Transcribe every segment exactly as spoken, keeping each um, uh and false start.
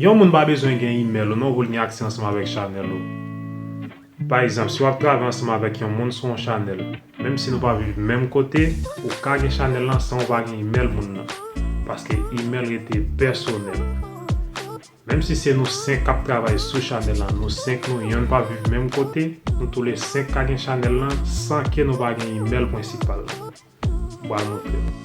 Yon moun pa bezwen gen imèl ou non pou l gen aksè ansanm avèk chanèl ou. Pa egzanp, si w ap travay ansanm avèk yon moun sou yon chanèl, menm si nou pa viv menm kote, ou ka gen chanèl lan san w pa gen imèl moun nan, paske imèl rete pèsonèl. Menm si se nou senk k ap travay sou chanèl lan, nou senk nou, yonn pa viv menm kote, nou toule senk ka gen chanèl lan san ke nou pa gen imèl prensipal lan. M pral montre nou.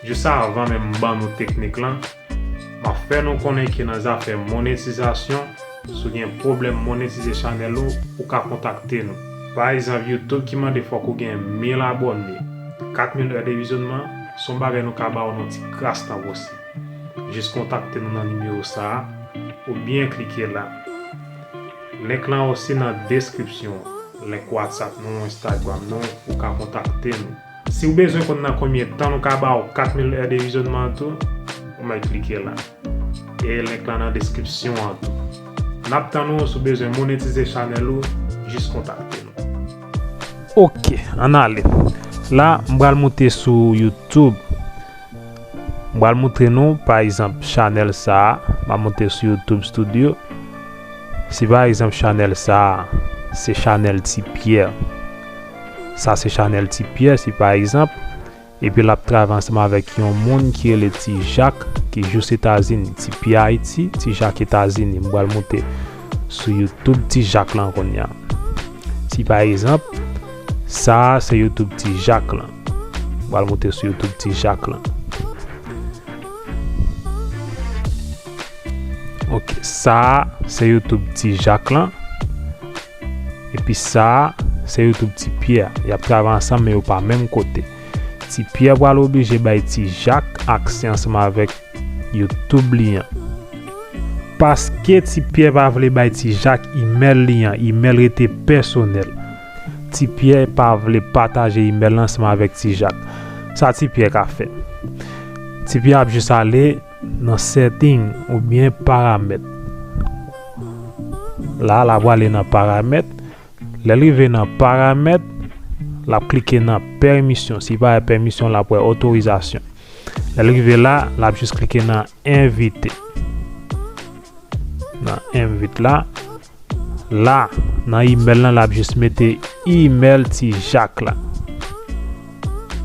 Jis avan menm m ban nou teknik lan, m ap fè nou konnen ke nan zafè monetizasyon, si w gen pwoblèm monetize chanèl ou, ou ka kontakte nou. Pa egzanp, YouTube ki mande fòk ou gen mil abòne, kat mil è de vizyònman, se yon bagay nou ka ba w nan ti kras tan posib. Jis kontakte nou nan nimewo sa a, oubyen klike la. Link lan osi nan deskripsyon an. Link WhatsApp nou, Instagram nou, ou ka kontakte nou. Si w bezwen konn nan konbyen tan nou ka ba w kat mil è de vizyònman an tou, ou mèt klike la. E link lan nan deskripsyon an tou. N ap tann ou, si w bezwen monetize chanèl ou, jis kontakte nou. Ok, ann ale. La, m pral moute sou YouTube. M pral montre nou, pa egzanp, chanèl sa a, m ap monte sou YouTube Studio. Si pa egzanp, chanèl sa a, se chanèl Ti Pyè. Sa se chanèl Ti Pyè, si pa egzanp. Epi l ap travay ansanm avèk yon moun ki rele Ti Jak, ki jis Etazini. Ti Pyè Ayiti, Ti Jak Etazini. M pral monte sou YouTube Ti Jak lan kounye a. Si pa egzanp, sa a se YouTube Ti Jak lan. M pral monte sou YouTube Ti Jak lan. Ok, sa a se YouTube Ti Jak lan. Epi sa a se YouTube Ti Pyè. Y ap travay ansanm, men yo pa menm kote. Ti Pyè pral oblije bay Ti Jak aksè ansanm avèk YouTube li an. Paske Ti Pyè pa vle bay Ti Jak imèl li an, imèl rete pèsonèl. Ti Pyè pa vle pataje imèl lan ansanm avèk Ti Jak. Sa Ti Pyè ka fè? Ti Pyè ap jis ale nan setting oubyen paramèt. La, l ap prale nan paramèt. Lè l rive nan paramèt, l ap klike nan pèmisyon. Si pa gen pèmisyon, l ap wè otorizasyon. Lè l rive la, l ap jis klike nan envite. Nan envite la, la, nan imèl lan, l ap jis mete imèl Ti Jak la.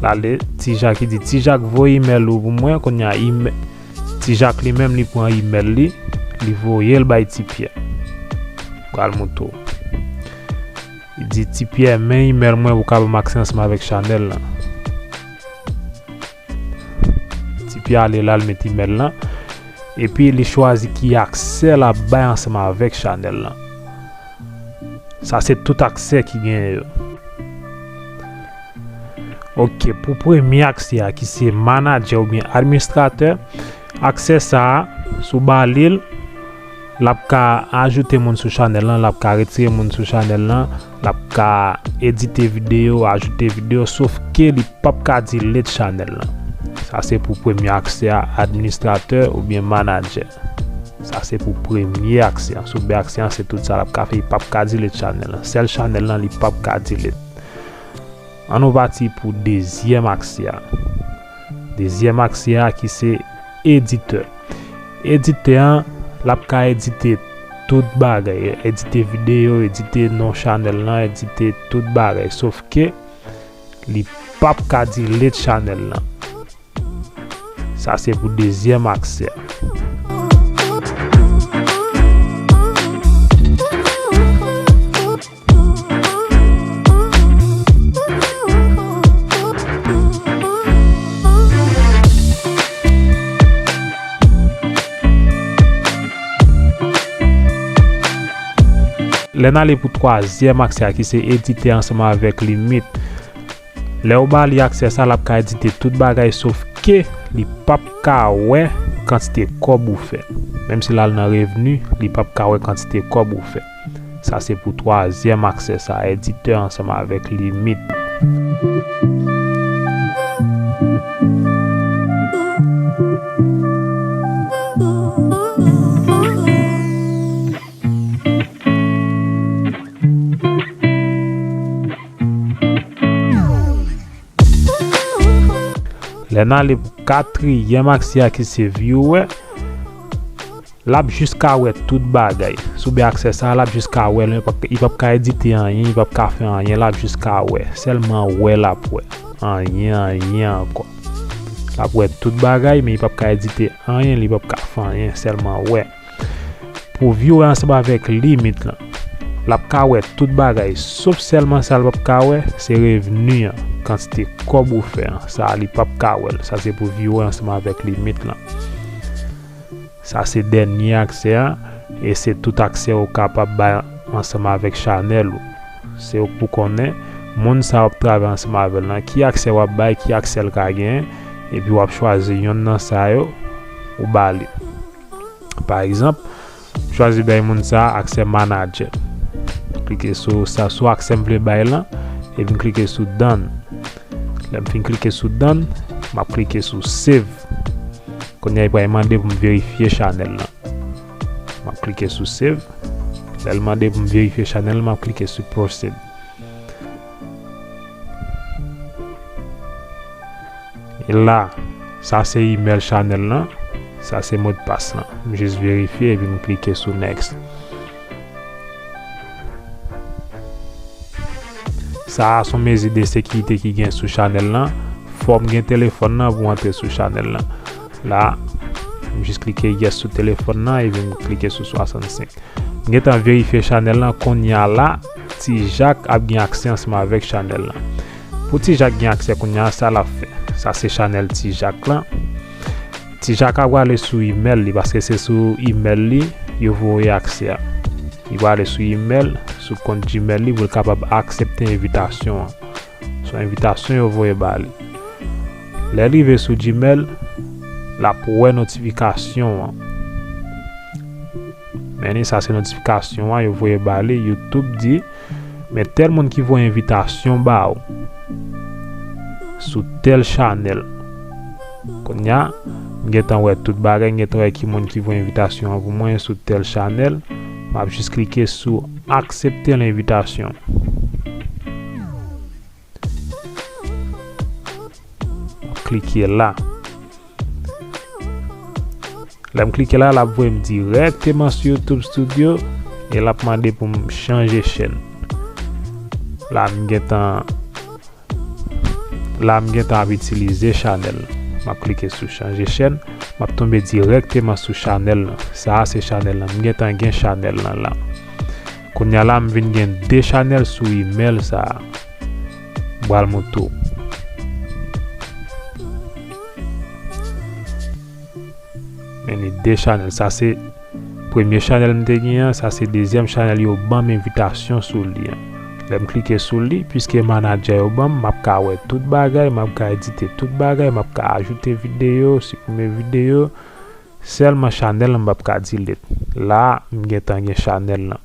L ale, Ti Jak, li di, "Ti Jak, voye imèl ou pou mwen." Kounye a, imè-, Ti Jak li menm, li pran imèl li, li voye l bay Ti Pyè. Pral montre w. Li di, "Ti Pyè, men imèl mwen pou w ka ban m aksè ansanm avèk chanèl lan." Ti Pyè ale la, l met imèl lan. Epi li chwazi ki aksè l ap bay ansanm avèk chanèl lan. Sa se tout aksè ki genyen yo. Ok, pou premye aksè a, ki se manadjè oubyen administratè, aksè sa a, si w ba li l, l ap ka ajoute moun sou chanèl lan, l ap ka retire moun sou chanèl lan, l ap ka edite videyo, ajoute videyo, sof ke li p ap ka delete chanèl lan. Sa se pou premye aksè a, administratè oubyen manadjè. Sa se pou premye aksè an. Si w bay aksè an, se tout sa l ap ka fè, li p ap ka delete chanèl lan. Sèl chanèl lan, li p ap ka delete. Ann nou pati pou dezyèm aksè a. Dezyèm aksè a ki se editè. Editè an, l ap ka edite tout bagay. Edite videyo, edite non chanèl lan, edite tout bagay. Sof ke li p ap ka delete chanèl lan. Sa se pou dezyèm aksè a. Lè n ale pou twazyèm aksè a, ki se editè ansanm avèk limit. Lè w ba li aksè sa, l ap ka edite tout bagay, sof ke li p ap ka wè kantite kòb ou fè. Menm si l al nan revni, li p ap ka wè kantite kòb ou fè. Sa se pou twazyèm aksè sa, editè ansanm avèk limit. Lè n ale pou katriyèm aksè a ki se viewer, l ap jis ka wè tout bagay. Si w bay aksè sa a, l ap jis ka wè l, men li p ap ka edite anyen, li p ap ka fè anyen, l ap jis ka wè. Sèlman wè l ap wè. Anyen, anyen ankò. L ap wè tout bagay, men li p ap ka edite anyen, li p ap ka fè anyen, sèlman wè. Pou viewer ansanm avèk limit lan, l ap ka wè tout bagay, sof sèlman sa l p ap ka wè, se revni an, kantite kòb ou fè an, sa a li p ap ka wè l. Sa se pou viewer ansanm avèk limit lan. Sa se dènye aksè a, e se tout aksè ou kapab bay ansanm avèk chanèl ou. Se ou k pou konnen moun sa w ap travay ansanm avè l lan, ki aksè w ap bay, ki aksè l ka genyen, epi w ap chwazi yonn nan sa yo, ou ba li. Pa egzanp, m chwazi bay moun sa a aksè manager. Klike sou sa, sou aksè m vle bay lan, epi m klike sou done. Lè m fin klike sou done, m ap klike sou save. Kounye a, li pral mande pou m verifye chanèl lan. M ap klike sou save. Lè l mande pou m verifye chanèl lan, m ap klike sou proceed. E la, sa se email chanèl lan, sa se modpas lan. M jis verifye epi m klike sou next. Sa a se yon mezi de sekirite ki gen sou chanèl lan. Fò m gen telefòn nan pou m antre sou chanèl lan. La, m jis klike yes sou telefòn nan epi m klike sou swasannsenk. M gentan verifye chanèl lan, kounye a la, Ti Jak ap gen aksè ansanm avèk chanèl lan. Pou Ti Jak gen aksè kounye a, sa l ap fè? Sa se chanèl Ti Jak lan. Ti Jak ap prale sou email li, paske se sou email li yo voye aksè a. Li prale sou email, sou kont Gmail li, pou l kapab aksepte envitasyon an. Se yon envitasyon yo voye ba li. Lè l rive sou Gmail, l ap wè notifikasyon an. Men ni sa se notifikasyon an yo voye ba li. YouTube di, men tèl moun ki voye envitasyon ba ou sou tèl chanèl. Kounye a, m gentan wè tout bagay, m gentan wè ki moun ki voye envitasyon an pou mwen sou tèl chanèl. M ap jis klike sou aksepte lenvitasyon. M ap klike la. Lè m klike la, l ap voye m dirèkteman sou YouTube Studio e l ap mande pou m chanje chèn. La, m gentan, la, m gentan ap itilize chanèl. M ap klike sou chanje chèn. M ap tonbe dirèkteman sou chanèl lan. Sa a se chanèl lan. M gentan gen chanèl lan la. Kounye a la, m vin gen de chanèl sou email sa a. M pral montre w. Men ni de chanèl. Sa se premye chanèl m te gen an, sa se dezyèm chanèl yo ban m envitasyon sou li an. Lè m klike sou li, piske manadjè yo ban m, m ap ka wè tout bagay, m ap ka edite tout bagay, m ap ka ajoute videyo, siprime videyo. Sèlman chanèl lan m p ap ka delete. La, m gentan gen chanèl lan.